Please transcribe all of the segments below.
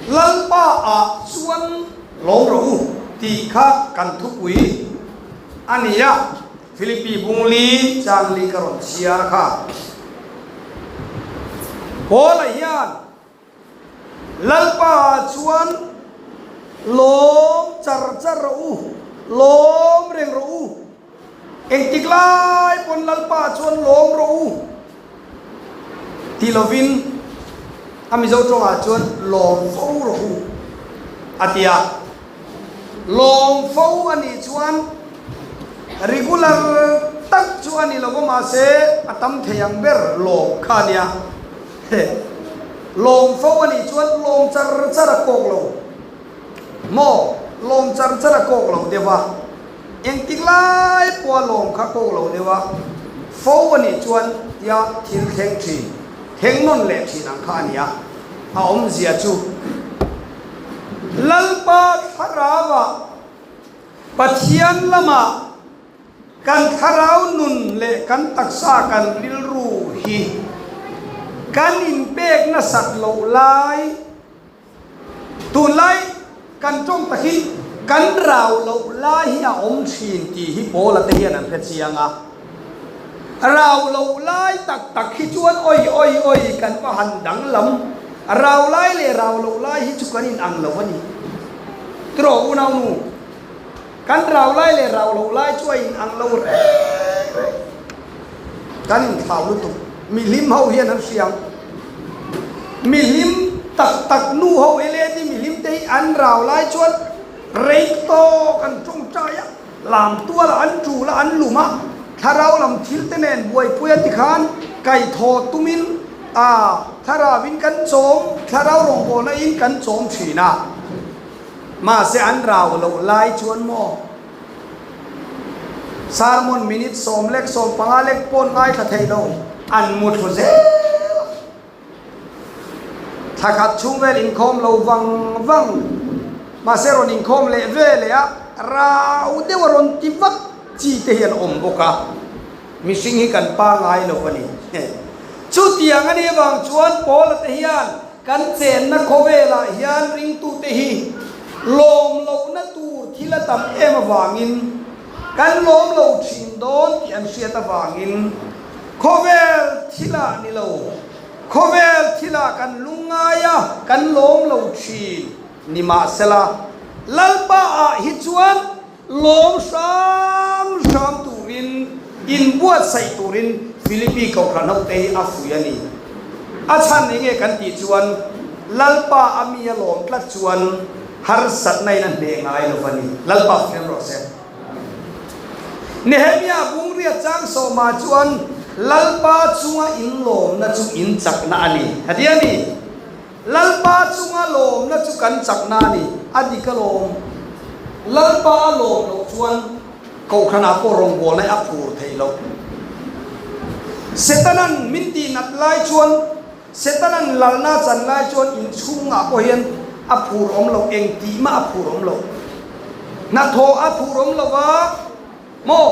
Lalpa ah chuan lawm rawh u tih kha kan thupui a ni a, Philippi bung li chang li ka rawn chhiar kha. Paula hian Lalpa ah chuan lawm char char rawh u, lawm reng rawh u, engtik lai pawn Lalpa ah chuan lawm rawh u ti lovin a Mizo tawngah chuan lawm fo rawh u a ti a. Lawm fo a nih chuan regular tak chu a ni lo va mahse a tam thei ang ber lawm kha a nia. Lawm fo a nih chuan lawm char char a kawk lo maw? Lawm char char a kawk lo deuh a, engtik lai pawha lawm kha kawk lo deuh a, fo a nih chuan tia thil thleng thin, thleng nawn leh thin ang kha a nia. A awmzia chu Lalpa thlarauah Pathian lamah Kan thlarau nun leh kan taksa kan rilru hi kan inpek nasat loh lai, tunlai kan tawng tak hi kan rau loh lai hi a awm thin tih hi Paula te hian an hre chiang a. Rau loh lai tak tak hi chuan oi oi oi kan va han danglam, rau lai leh rau loh lai hi chu kan inang lo a ni. Tiraw unaunu? Kan rau lai leh rau loh lai chu a in ang lo reng reng. Kan inthlau lutuk. Mihlim ho hian an hria ang. Mihlim tak tak nu ho led mihlim te hi an rau lai chuan rei tawk an tawngtai a, lam tual a an tul a, an lum a, thlarau lam thil te nen buaipui a tikhan kaithaw tumin a thlarau in kan chawm, thlarau rawngbawlna in kan chawm thin a. Mahse an rau loh lai chuan maw? Sermon minute 10 lek 15 lek pawn ngaithla thei lo an mu thlu zel a. Thla khat chhung vel inkhawm lo vang vang mahse rawn inkhawm leh ve leh a rau deuh a rawn ti vak chi te hi an awm bawk a. Mihring hi kan pangai lo a ni. Chutiang a nih avang chuan Paula te hian Kan chenna khawvelah hian ringtute hi lawm lohna tur thil a tam em avangin kan lawm lo thin dawn tih an hriat avangin khawvel thilah ni lo, khawvel thilah kan lungngai a, kan lawm lo thin. Nimahsela, Lalpa ah hi chuan lawm hram hram turin inbuatsaih turin Philippi Kohhran hote hi a fui a ni. A chhan eng nge kan tih chuan Lalpa a mi a lawm tlat chuan harsatna in a hneh ngai lo a ni. Lalpa fiam rawh se. Nehemia bungriat chang sawmah chuan Lalpa chunga inlawmna chu inchakna a ni. Heti a ni. Lalpa chunga lawmna chu kan chakna a ni, a dik a lawm. Lalpa a lawm loh chuan Kohhranah pawh rawngbawlna hi a phur theih loh. Setanan min tihnat lai chuan, Setanan lalna a chan lai chuan inchhungah pawh hian a phur awm loh, engtih mah a phur awm loh. Hnathawh a phur awm lo va. Maw?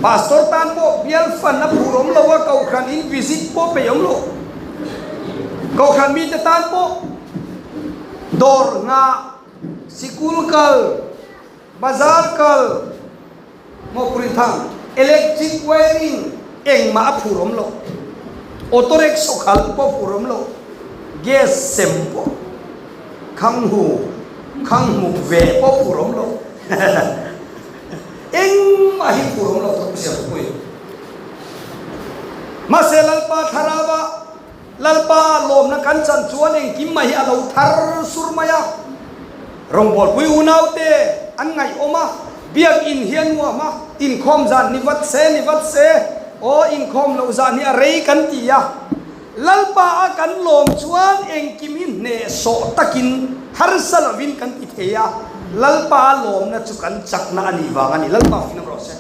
Pastor tan pawh bial fan a phur awm lo a, Kohhran in visit pawh peih awm lo. Kohhran mite tan pawh dawr nghah, sikul kal, bazar kal, maw Purinthang, electric wiring engmah a phur awm lo. Auto rickshaw khal pawh phur awm lo. Gas sem pawh khanghu, khanghmuh ve pawh phur awm lo. Engmah hi phur awm lo thawk siam pui. Mahse Lalpa thlarau ah Lalpa lawmna kan chan chuan engkim mai hi a lo thar sur mai a. Rawngbawlpui unaute an ngaihawm a, biakinn hi a nuam a, inkhawm zan ni vat se ni vat se, aw inkhawm loh zan hi a rei kan ti a. Lalpa a kan lawm chuan engkim hi hnehsawh takin harsa lovin kan ti thei a, Lalpa a lawmna chu kan chakna a nih vang a ni. Lalpa finam rawh se.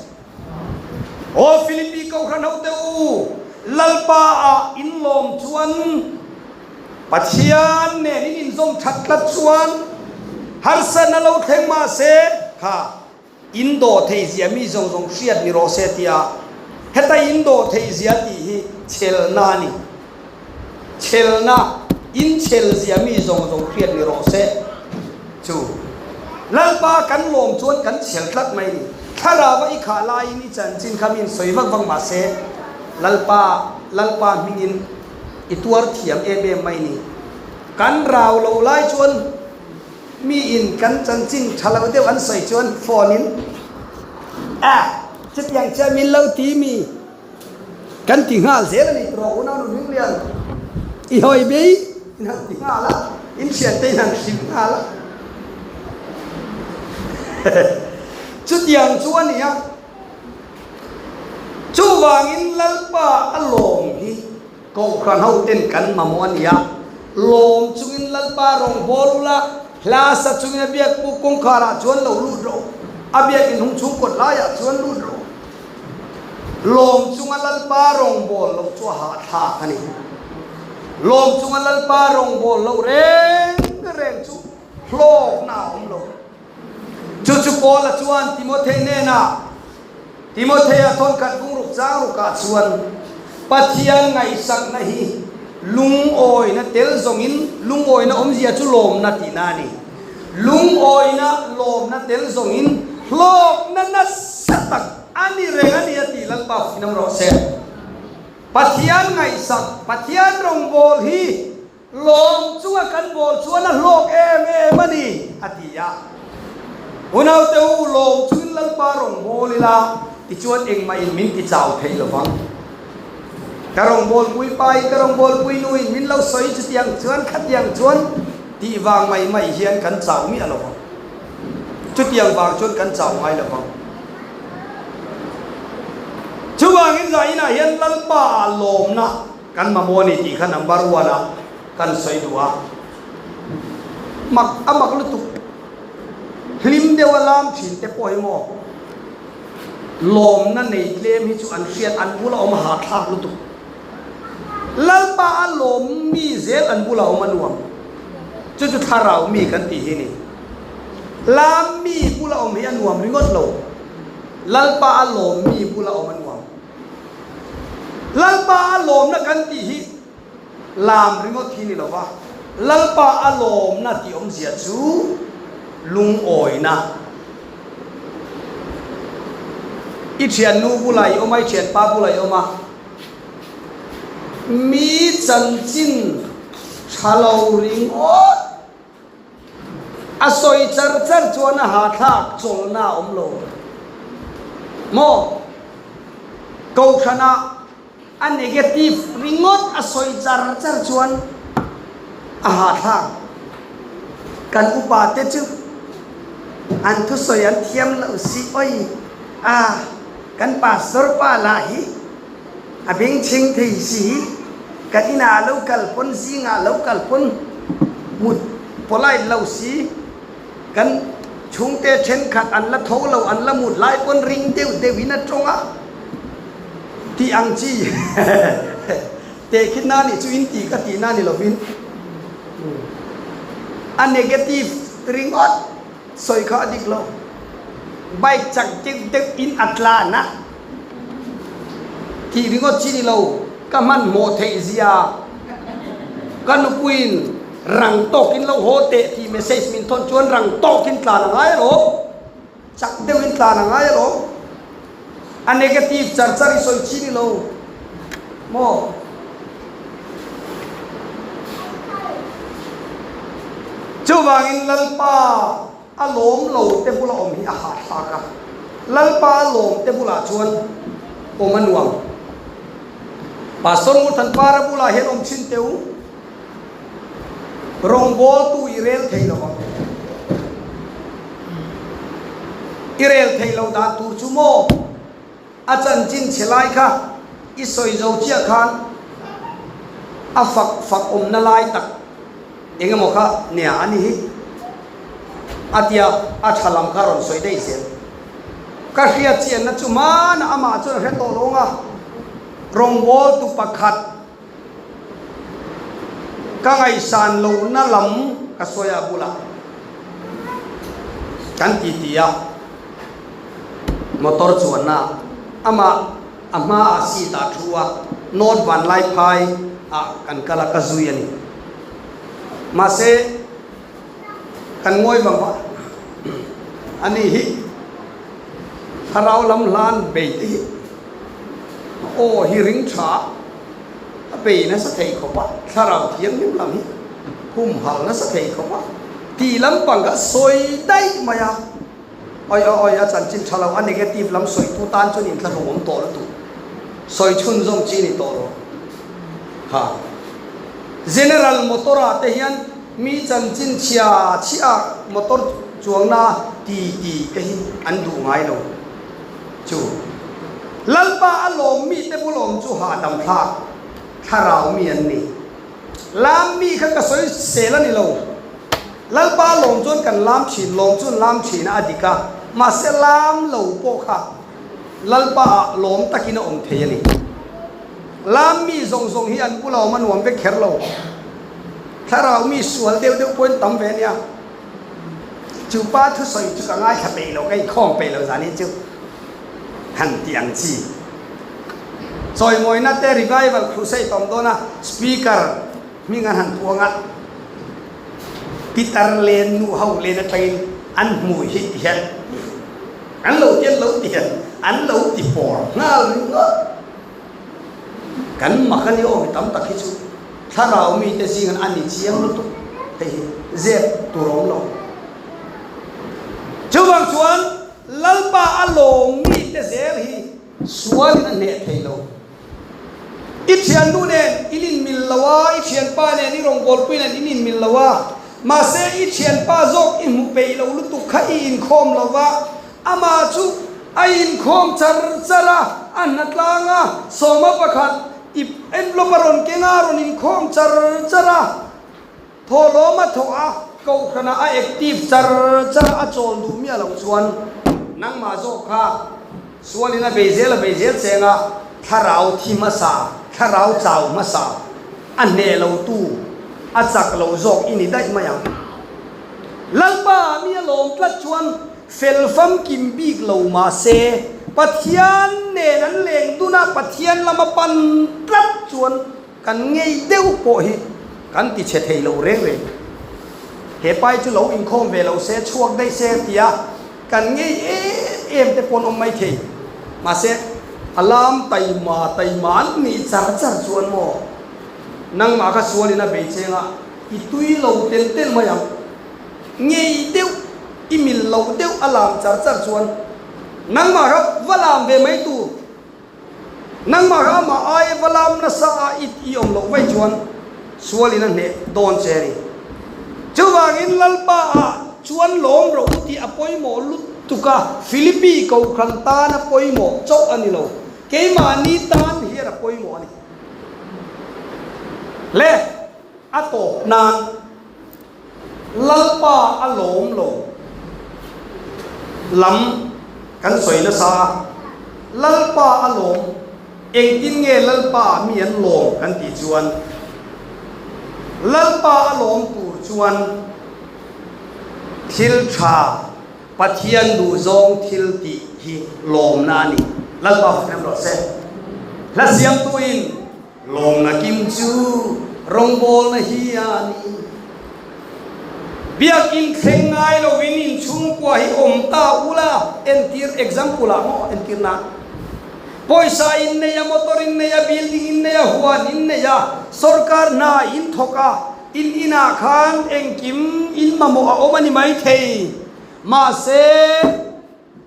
Aw Philippi Kohhran hote u, Lalpa ah in lawm chuan Pathian nen in inzawm that tlat chuan harsatna lo thleng mahse kha In dawh theih zia mi zawng zawng hriat ni rawh se tia heta in dawh theih zia tih hi chhelna a ni. Chhelna. In chhel zia mi zawng zawng hriat ni rawh se. Chu Lalpa kan lawm chuan kan chhel tlat mai ni. Thlarau a i khah laiin i chanchin kha mi in sawi vak vak mah se, Lalpa, Lalpa hmingin i tuar thiam em em mai ni. Kan rau loh lai chuan mi in kan chanchin tha lo deuh an sawi chuan phone in, A, chutiang chiah min lo ti mi? Kan ti nghal zel a ni tawh unau nu Hminglian i hawi bei in han ti nghal a, in thiante in han hrilh nghal a. Chutiang chu a ni a, chuvangin Lalpa a lawm hi Kohhran ho ten kan mamawh a ni a, lawm chungin Lalpa rawngbâwl ula, hla sa chungin a biak puk kawngkharah chuan lo lut rawh, a biak inhung chhung kawt laiah chuan lut rawh. Lawm chunga Lalpa rawngbâwl loh chu a hahthlâk a ni. Lawm chunga Lalpa rawngbâwl loh reng reng chu hlâwkna a awm lo. Chu chu Paula chuan Timothei hnênah, Timothea thawnkhat bungruk chang rukah chuan, Pathian ngaihsakna hi lungawina tel zawngin, lungawina awmzia chu lawmna tihna a ni. Lungawina lawmna tel zawngin hlawkna nasa tak a ni reng a ni a tih Lalpa fuihnam rawh se. Pathian ngaihsak, Pathian rawngbâwl hi lawm chunga kan bawl chuan a hlawk em em a ni a ti a. Unaute u, lawm chungin Lalpa rawngbâwl ila tichuan engmahin min ti chau thei lo vang. Ka rawngbawlpui pa in ka rawngbawlpui nu in min lo sawi chutiang chuan khatiang chuan tih vang mai mai hian kan chau miah lo vang. Chutiang vang chuan kan chau ngai lo vang. Chuvangin zainah hian Lalpa ah lawmna kan mamawh a ni tih kha number one ah kan sawi duh a. Mak a mak lutuk. Hlim deuh a lam thin te pawh hi maw? Lawmna nei tlem hi chu an hriat an bula awm a hahthlak lutuk. Lalpa a lawm mi zel an bula awm a nuam. Chu chu thlarau mi kan tih hi ni. Lam mi bula awm hi a nuam ringawt lo. Lalpa a lawm mi bula awm a nuam. Lalpa a lawmna kan tih hi Lam ringawt hi ni lova, Lalpa a lawmna tih awmzia chu lungawina. I thiannu bulah i awm a, i thianpa bulah i awm a, mi chanchin tha lo ringawt a sawi char char chuan a hahthlak chawlhna a awm lo maw? Kohhranah A negative ringawt a sawi char char chuan a hahthlak. Kan upa te chu an thusawi an thiam loh si oi a, kan pastor pa lah hi a bengchheng thei si, kan inah a lo kal pawn zingah a lo kal pawn mut polite lo si, kan chhungte thenkhat an la tho lo an la mut lai pawn ring deuh deuhin a tawng a. Tih ang chi tehkhinna nih chu in tih ka tihna ni lovin a negative ringawt sawi kha a dik lo. Bike chak deuh deuh in a tlan a tih ringawt chi ni lo, ka hmanhmawh theih zia ka nupuiin rang tawkin lo haw teh tih message min thawn chuan rang tawkin tlan a ngai alawm. Chak deuhin tlan a ngai alawm. A negative char char i sawi chi ni lo maw? Chuvangin Lalpa a lawm lo te bula awm hi a hahthlak a. Lalpa a lawm te bulah chuan awm a nuam. Pastor Ngurthanpara bulah hian awm chhin teh u. Rawngbawltu i rel thei lo ang. I rel thei lo dan tur chu maw? A chanchin chhe lai kha i sawi zo chiah khan a fak fak awmna lai tak eng emaw kha nia a ni hi a tia a tha lam kha rawn sawi daih zel. Ka hriat chianna chu hmanah amah chuan a hre tawh lo ang a, rawngbawltu pakhat Ka ngaihsan lohna lam ka sawi a bulah kan ti ti a, motor chuanna amah a hmaah seat ah thu a, North Vanlaiphai ah kan kal a, ka zui a ni. Mahse, kan ngawi vang vang a ni hi. Thlarau lam hlan bei te hi aw hi ring tha a bei nasa thei khawp a, thlarau thianghlim lam hi humhal nasa thei khawp a tih lampang kha sawi daih mai a. Oi oi oi a chanchin tha lo a negative lam sawitu tan chuan inthlahrung awm tawh lutuk sawi chhunzawm chi ni tawh lo ha. General Motor ah te hian mi chanchin chhia chhia motor chuangna ti ti te hi an duh ngai lo chu. Lalpa a lawm mi te bul awm chu hahdam thlak thlarau mi an ni. Lam mi kha ka sawi sel a ni lo. Lalpa lawm chuan kan lam thin, lawm chuan lam thin a a dik a, mahse lam lo pawh kha Lalpa ah lawm takin a awm thei a ni. Lam mi zawng zawng hi an bula awm a nuam vek kher lo. Thlarau mi sual deuh deuh pawhin tam ve a nia. Chu pa thusawi chu ka ngaithla peih lo, ka inkhawm peih lo zanin chu han ti ang chi. Chawimawina te revival crusade awm dawn a, speaker hming an han puang a, pitar len nu ho len atangin an hmui hi ti hian an lo ti an lo ti hian an lo ti pawr nghal ringawt. Kan mak a ni aw mi tam tak hi chu thlarau mite zingan a ni chiang lutuk hei hi zep tur awm lo. Chuvang chuan Lalpa a lawm mite zel hi sualin a hneh thei lo. I thiannu nen in inmil lo a, i thianpa nen i rawngbawlpui nen in inmil lo a, mahse i thianpa zawk i hmu peih lo lutuk kha i inkhawm lo va, Amah chu a inkhawm char char a, a hnatlang a, sawma pakhat ip envelope a rawn keng a, a rawn inkhawm char char a, thawhlawm a thawh a, kohhranah a active char char a, a chawl duh miah loh chuan nangmah zawk kha sualin a bei zel a bei zel cheng a, thlarau thi hmasa, thlarau chau hmasa, a hneh lotu, a chak lo zawk i ni daih mai ang. Lalpa mi a lawm tlat chuan Fel famkim bik lo mahse, Pathian nen an leng dun a, Pathian lama pan tlat chuan kan ngei deuh pawh hi kan ti chhe thei lo reng reng. He pai chu lo inkhawm ve lo se, chhuak daih se tia kan ngei em em te pawh an awm mai thei. Mahse, a lam taima taima an nih char char chuan maw nangmah kha sualin a bei cheng a, i tui lo tel tel mai ang. Ngei deuh, i mil lo deuh a lam char char chuan nangmah kha va lam ve mai tur, nangmah kha amah aia va lam nasa a i i awm loh vaih chuan sualin a hneh dawn che a ni. Chuvangin Lalpa ah chuan lawm rawh u tih a pawimawh lutuk a, Philippi Kohhran tan a pawimawh chauh a ni lo, keimahni tan hian a pawimawh a ni. Le, a tawp nan. Lalpa a lawm lo lam kan sawi nasa a, Lalpa a lawm, engtin nge Lalpa ah mi an lawm kan tih chuan, Lalpa a lawm tur chuan thil tha, Pathian duhzawng thil tih hi lawmna a ni. Lalpa fak rem rawh se. Hla siamtuin. Lawmna kim chu rawngbawlna hi a ni. Biakinn thleng ngai lovin inchhungkua hi awm ta ula, entir, example ah maw, entir nan. Pawisa in nei a, motor in nei a, building in nei a, huan in nei a, sorkar hna in thawk a, in inah khan engkim in mamawh a awm a ni maithei. Mahse.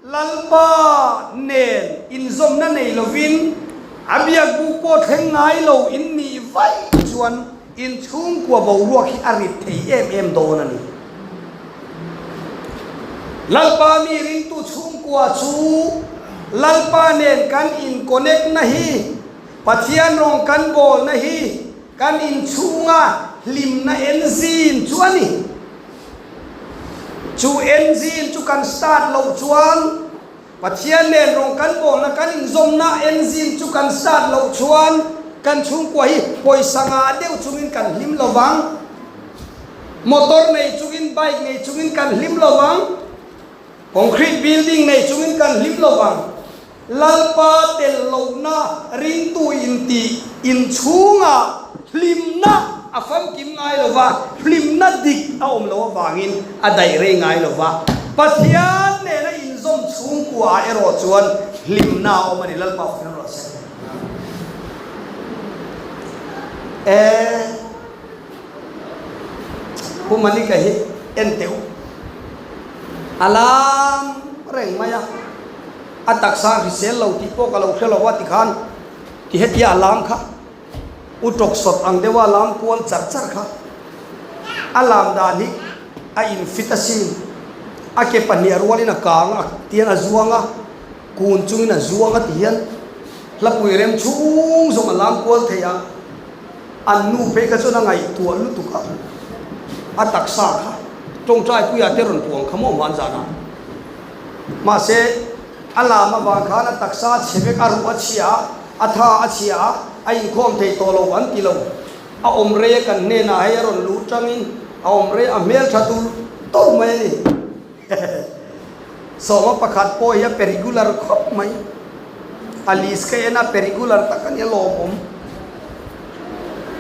Lalpa nen inzawmna nei lovin a biakbuk pawh thleng ngai lo in nih vaih chuan in chhungkua boruak hi a rit thei em em dawn a ni. Lalpa mi ringtu chhungkua chu Lalpa nen kan in connect na hi, Pathian rawng kan bawlna hi kan inchhunga hlimna engine chu a ni. Chu engine chu kan start loh chuan, Pathian nen rawng kan bawlna kan inzawmna engine chu kan start loh chuan kan chhungkua hi pawisa ngah deuh chungin kan hlim lo vang. Motor nei chungin, bike nei chungin kan hlim lo vang. Concrete building nei chungin kan hlim lo vang. Lalpa tel lohna ringtu intih inchhungah hlimna a. A famkim ngai lo va, hlimna dik a awm loh avangin a daih rei ngai lo va. Pathian nena inzawm chhungkuaah erawh chuan hlimna a awm a ni. Lalpa fak rawh se. E Pu Manika hi en teh u. A lam reng mai a, a taksa hrisel lo tih pawh ka lo hre lo a tikhan ti hetia a lam kha. U tawk sawt ang deuha lam kual char char kha a lam dan hi a in fit asin. A ke pahnih a rualin a kang a tian a zuang a, kun chungin a zuang a ti hian hlapui rem chhung zawng a lam kual thei a, an nu phei kha chuan a ngaihtuah lutuk a, a taksa kha tawngtai puiah te rawn puang kha maw hmanzanah. Mahse a lam avang khan a taksa a chhe vek, a ruh a chhia a, A tha a chhia a, a inkhawm thei tawh lo an ti lo. A awm rei a kan hnenah hei a rawn luh tangin a awm rei a hmel tha tur tawh mai a ni. Sawma pakhat pawh hi a pe regular khawp mai. A list ka en a pe regular tak a ni a lawmawm.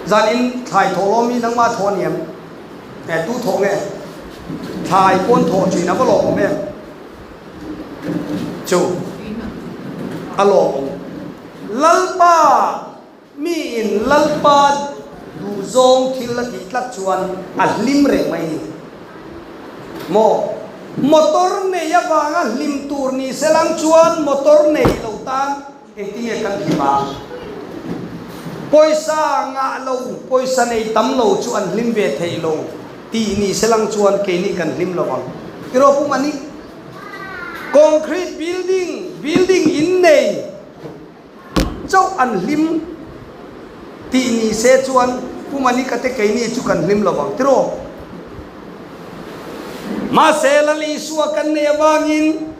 Zanin thlai thawh lawm hi nangmah thawh a ni em? Nge tu thawh nge? Thlai pawn thawh thin a va lawmawm em? Chu a lawmawm. Lalpa miin Lalpa duhzawng thil a tih tlat chuan a hlim reng mai ni maw? Motor nei avanga hlim tur ni se lang chuan motor nei lo tan engtinge kan hlim ang? Pawisa ngah lo, pawisa nei tam lo chu an hlim ve thei lo tih ni se lang chuan keini kan hlim lo ang. Tiraw pum a ni. Concrete building, building in nei chauh an hlim tih ni se chuan Pu Manika te keini chu kan hlim lo vang tiraw? Mahse Lal Isua kan nei avangin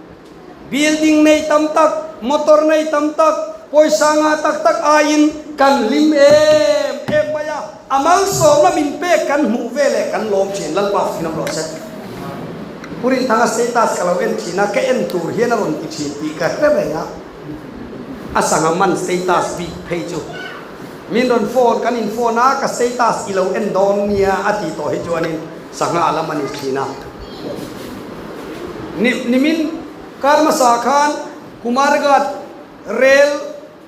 building nei tam tak, motor nei tam tak, pawisa ngah tak tak aiin kan hlim em em mai a. A malsawmna min pek kan hmuh ve leh kan lawm thin Lalpa fak in awm rawh se. Pu Rinthanga status ka lo en thin a, ka en tur hian a rawn ti thin tih ka hre reng a, a sangha man status bik phei chu min rawn phone kan in phone a, ka status i lo en dawn nia a tih tawh hi chuanin sangha a lam a ni thin a. Ni nimin kar hmasa khan Kumarghat rel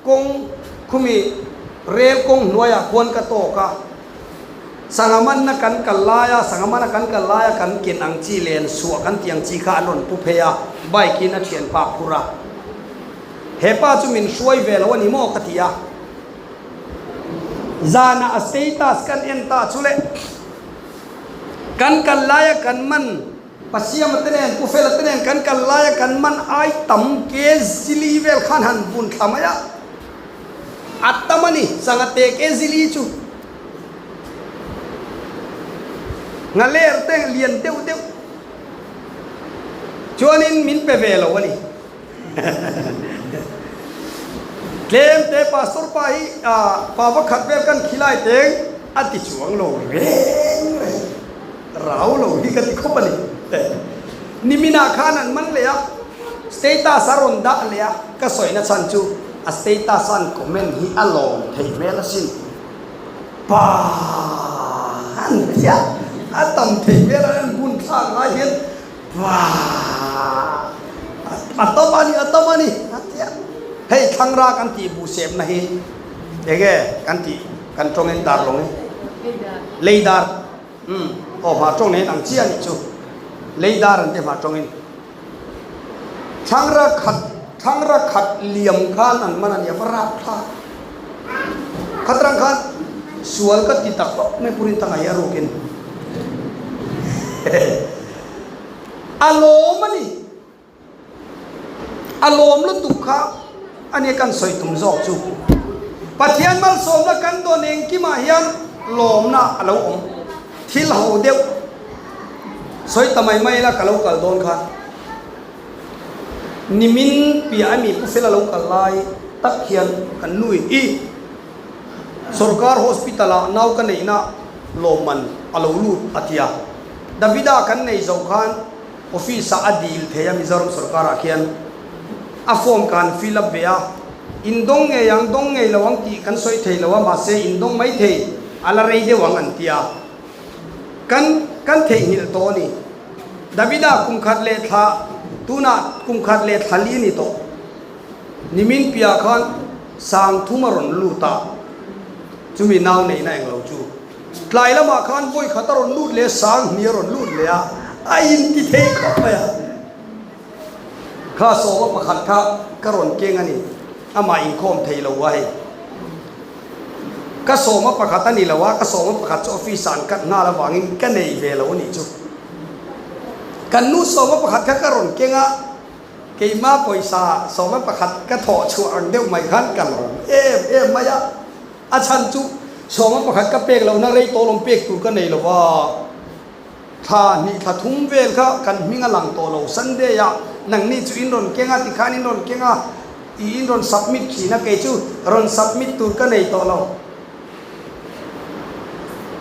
Kawng khumi rel kawng hnuaiah khuan ka tawk a, sangha manna kan kal laia, sangha mana kan kal laia kan ken ang chi len suah kan tih ang chi kha an rawn pu phei a, bike in a thianpa phur a. He pa chu min hruai ve lo a ni maw ka ti a. Zanah a status kan en ta chu le, kan kal laia kan man, Pasiama te nen, Pu Fela te nen kan kal laia kan man ai tam ke zili vel khan han bun thla mai a, a tam a ni, sangha te ke zili chu nghaler te lian deuh deuh chuanin min pe ve lo a ni. Tlem te Pastor pa hi pa vakhat vel kan khilai teng a ti chuang lo reng reng. Rau lo hi ka ti khawp a ni. Niminah khan an man leh a, status a rawn dah leh a, ka sawina chhan chu a status a an comment hi a lawm thei hmel asin. Pa an ti a, a tam thei hmel a, an bun thlak lai hian pa a tam a ni, a tam a ni a ti a. Hei thlangra kan tih buhsepna hi enge kan tih kan tawngin dar lawng hi? Leidar. Umm, aw hmar tawng nen ang chiah anih chu. Lei dar an ti hmar tawngin. Thlangra khat, thlangra khat liam khan an man a nia, va rap thlak. Khatrang khan sual ka ti tak khawp mai Purin Thanga hi a rukin. A lawm a ni. A lawm lutuk kha a nia kan sawi tum zawk chu. Pathian malsawmna kan dawn engkimah hian lawmna a lo awm. Thil ho deuh sawi ta mai mai ila ka lo kal dawn khan nimin piah ami Pu Fela lo kal lai tak hian kan nui i Sorkar hospital ah nau ka neihna lawmman a lo lut a ti a. Davida kan nei zo khan Office ah a dil thei a Mizoram sorkar ah khian a form ka han fill up ve a, in dawng ngei ang dawng ngei lo ang tih kan sawi thei lo a mahse in dawng mai thei. A la rei deuh ang an ti a, kan kan theihnghilh tawh a ni. Davida kum khat leh thla tunah kum khat leh thla li a ni tawh. Nimin piah khan sang thum a rawn lut a, chumi nau neihna eng lo chu. Tlai lamah khan vawi khat a rawn lut leh a, sang hnih a rawn lut leh a, a inti thei khawp mai a. Kha sawma pakhat kha ka rawn keng a ni, amah inkhawm thei lo a hei. Ka sawma pakhat a ni lo a, ka sawma pakhat chu office ah an cut nghal avangin ka nei ve lo a nih chu. Kan nu sawma pakhat kha ka rawn keng a, keima pawisa sawma pakhat ka thawh chhuah ang deuh mai khan ka lawm em em mai a. A chhan chu sawma pakhat ka pek lohna rei tawlawm pek tur ka nei lo va. Thla hnih thla thum vel kha kan hming a lang tawh lo. Sunday ah nangni chu in rawn keng a, tikhan in rawn keng a, i in rawn submit thin a, kei chu rawn submit tur ka nei tawh lo.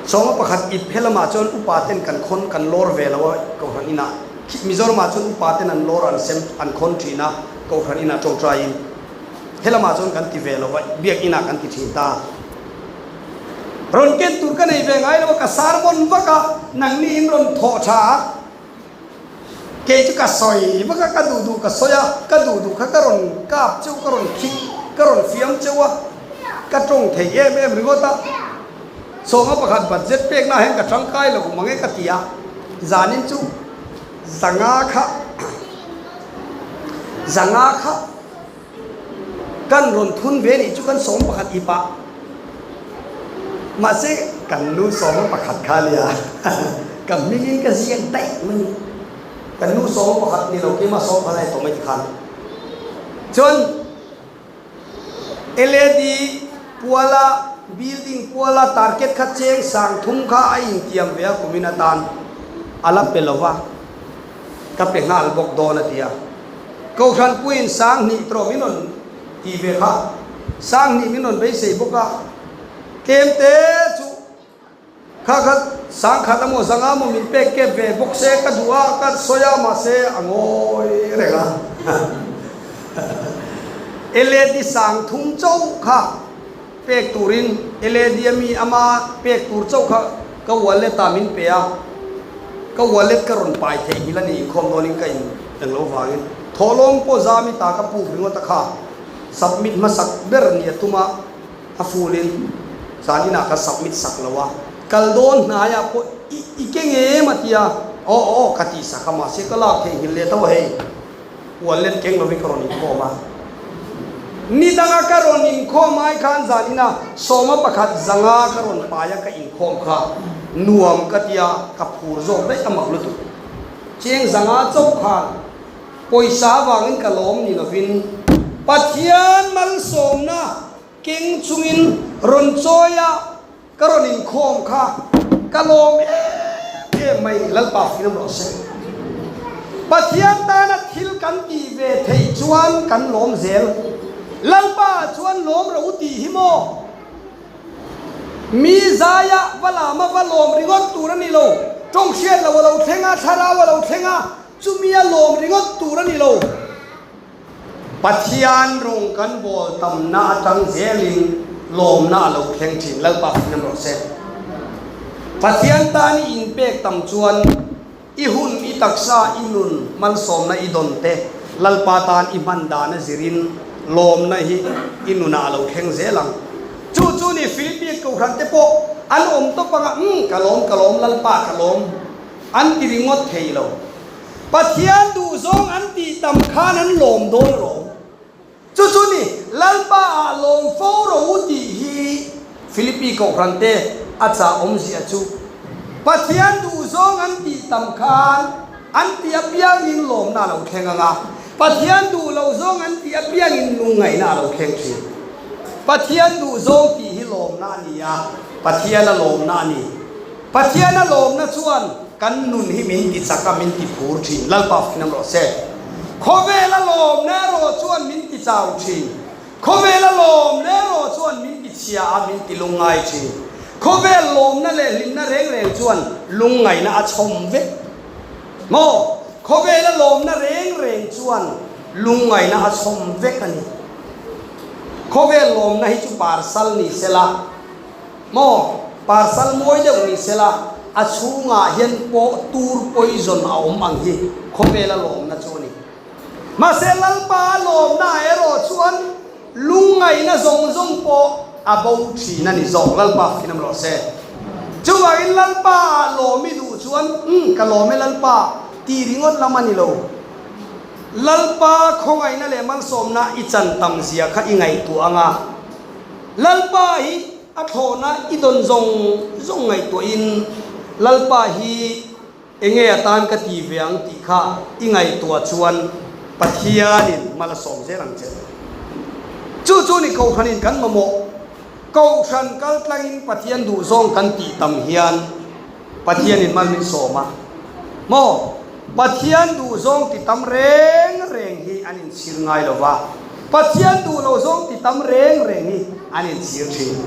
Sawma pakhat ip he lamah chuan upa ten kan khawn kan lawr ve lo a Kohhran inah. Mizoramah chuan upa ten an lawr an sem an khawn thin a Kohhran inah tawngtaiin. He lamah chuan kan ti ve lo va, biakinah kan ti thin ta. Rawn ken tur ka nei ve ngai lo a, ka sermon vak a, nangni in rawn thawh tha a, kei chu ka sawi vak a, ka duh duh ka sawi a, ka duh duh kha ka rawn kap cheu, ka rawn khik, ka rawn fiam cheu a, ka tawng thei em em ringawt a, sawma pakhat budget pekna ah hian ka tangkai lo mang e ka ti a, zanin chu zanga kha zanga kha. Kan rawn thun ve nih chu kan sawm pakhat ip ah. Mahse kan nu sawma pakhat kha nia ka hming in ka ziak daih mai ni. Kan nu sawma pakhat ni lo keimah sawm pakhat a ni tawh mai tikhan. Chuan LED puala building puala target kha cheng sang thum kha a intiam ve a kumin atan a la pe lova. Ka pe nghal bawk dawn a ti a. Kohhran puiin Sanghnih tawh min rawn tih ve kha. Sanghnih min rawn beisei bawk a. Tlem te chu kha kha Sangkhat emaw Zanga emaw min pek kep ve bawk se ka duh a, ka sawi a mahse a ngawi reng a. LED Sangthum chauh kha pek turin LED a mi ama pek tur chauh kha ka wallet ah min pe a, ka wallet ka rawn pai theih nghilh a ni inkhawm dawnin ka in eng lo vangin thawhlawm pawh zami ta ka puk ringawt a kha submit hmasak ber ni a tum a, a full in zan inah ka submit sak lo a, kal dawn hnaiah pawh i i keng em a tia aw aw ka tih sak a mahse ka lak theih nghilh leh tho a hei. Wallet keng lovin ka rawn inkhawm a. Ni danga ka rawn inkhawm ai khan zanina sawma pakhat zanga ka rawn pai a ka inkhawm kha nuam ka tia ka phur zawk daih a mak lutuk. Cheng zanga chauh khan pawisa avangin ka lawm ni lovin Pathian malsawmna keng chungin rawn chawi a Ka rawn inkhawm kha ka lawm em em mai Lalpa fiam rawh se. Pathian tana thil kan tih ve theih chuan kan lawm zel. Lalpa chuan lawm rawh u tih hi maw? Mi zaia va lama va lawm ringawt tur a ni lo. Tawng hriat lo a lo thleng a, thlarau a lo thleng a, chumi a lawm ringawt tur a ni lo. Pathian rawng kan bawl tamna atang zelin lawmna a lo thleng thin. Lalpa fing rawh se. Pathian tan i inpek tam chuan i hun, i taksa, i nun malsawmna i dawn te Lalpa tan i hman dan a zirin lawmna hi i nunah a lo thleng zel ang. Chu chu ni Philippines Kohhran te pawh an awm tawp anga, Umm ka lawm, ka lawm, Lalpa ka lawm an ti ringawt thei lo. Pathian duhzawng an tih tam khan an lawm dawn alawm. Chu chu ni, Lalpa ah lawm fo rawh u tih hi Philippi Kohhran te a chah awmzia chu. Pathian duhzawng an tih tam khan an tih apiangin lawmna a lo thleng ang a, Pathian duh lo zawng an tih apiangin lungngaihna a lo thleng thin. Pathian duhzawng tih hi lawmna a ni a, Pathian a lawmna a ni. Pathian a lawmna chuan kan nun hi min ti chak a, min ti phur thin. Lalpa fing rawh se. Khawvel a lawmna erawh chuan min ti chau thin. Khawvel a lawmna erawh chuan min ti chhia a, min ti lungngai thin. Khawvel lawmna leh hlimna reng reng chuan lungngaihna a chhawm vek. Maw? Khawvel a lawmna reng reng chuan lungngaihna a chhawm vek a ni. Khawvel lawmna hi chu parsal ni sela. Maw? Parcel mawi deuh ni sela, a chhungah hian pawh tur poison a awm ang hi khawvela lawmna chu a ni. Mahse Lalpa lawmna erawh chuan lungngaihna zawng zawng pawh a bo thin a ni zawk. Lalpa fakin awm rawh se. Chuvangin Lalpa ah lawm i duh chuan, Umm, ka lawm e Lalpa, tih ringawt lam a ni lo. Lalpa khawngaihna leh malsawmna i chan tam zia kha i ngaihtuah ang a. Lalpa hi a thlawhna i dawn zawng zawng ngaihtuahin Lalpa hi enge atan ka ti ve ang tih kha i ngaihtuah chuan Pathianin mal a sawm zel ang che. Chu chu ni Kohhranin kan mamawh. Kohhran kal tlangin Pathian duhzawng kan tih tam hian Pathianin mal min sawm a maw? Pathian duh zawng ti tam reng reng hi an inchhir ngai lo va, Pathian duh lo zawng ti tam reng reng hi an inchhir thin.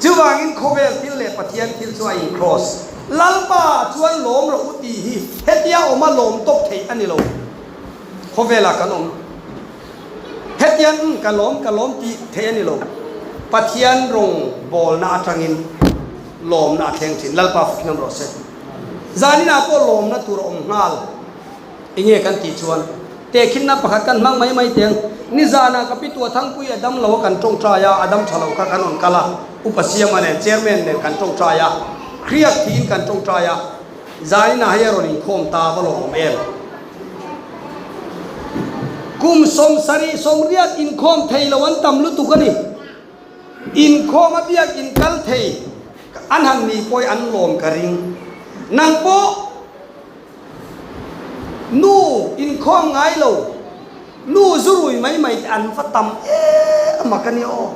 Chuvangin khawvel thil leh Pathian thil chu a in-cross. Lalpa chuan lawm rawh u tih hi hetia awma lawm tawp theih a ni lo. Khawvelah kan awm. Hetiang umm ka lawm ka lawm tih theih a ni lo. Pathian rawng bawlna atangin lawmna a thleng thin. Lalpa fakin awm rawh se. Zaninah pawh lawmna tur a awm nghal. Enge kan tih chuan tehkhinna pakhat kan hmang mai mai teng. Nizanah ka pitua Thangpui a dam lo a kan tawngtai a, a dam tha lo kha kan rawn kal a, Upa Siama nen Chairman nen kan tawngtai a, Hriak thiin kan tawngtai a, Zaninah hei a rawn inkhawm ta va lawm em? Kum 70 80 inkhawm thei lo an tam lutuk a ni. Inkhawm a biak in kal thei an han nih pawh hi an lawm ka ring. Nang pawh nu inkhawm ngai lo, nu zu rui mai mai te an va tam em a ka nia aw.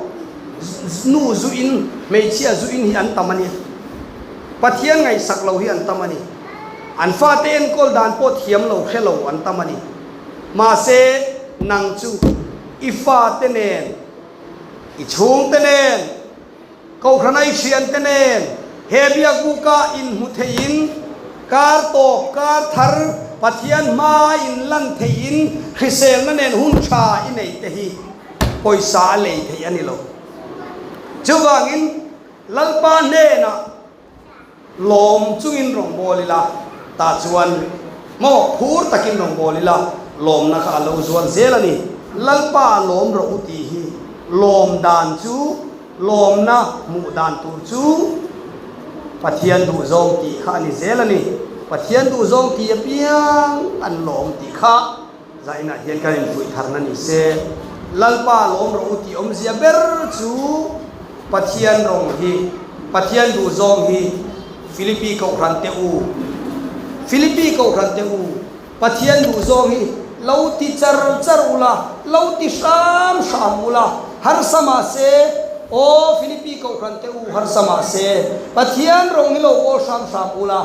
Nu zu in, hmeichhia zu in hi an tam a nia. Pathian ngaihsak lo hi an tam a ni. An fate enkawl dan pawh thiam lo hre lo an tam a ni. Mahse, nang chu i fate nen, i chhungte nen, Kohhrana i thiante nen he biakbuka inhmu theiin, kar tawp kar thar Pathian hma in lan theiin hriselna nen hun tha i nei te hi pawisa a lei theih a ni lo. Chuvangin Lalpa hnenah Lawm chungin rawngbâwl ila, tah chuan maw phur takin rawngbâwl ila, lawmna kha a lo zual zel a ni. Lalpa a lawm rawh u tih hi lawm dan chu, lawmna hmuh dan tur chu Pathian duhzawng tih kha a ni zel a ni. Pathian duhzawng tih apiang an lawm tih kha Zainah hian kan infuih tharna ni se, Lalpa lawm rawh u tih awmzia ber chu Pathian rawng hi, Pathian duhzawng hi Philippi Kohhran te u, Philippi Kohhran te u, Pathian duhzawng hi lo ti char char ula, lo ti hram hram ula, harsa mah se, aw Philippi Kohhran te u harsa mah se, Pathian rawng hi lo bawl hram hram ula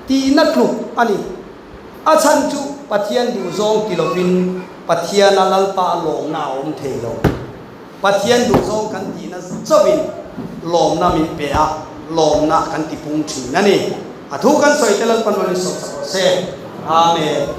tihna tluk a ni. A chhan chu Pathian duhzawng ti lovin Pathiana Lalpa a lawmna a awm thei lo. Pathian duhzawng kan tihna chauhin lawmna min pe a, lawmna kan tipung thin a ni. A thu kan sawi te Lalpa nuanin sawmsak rawh se. Amen.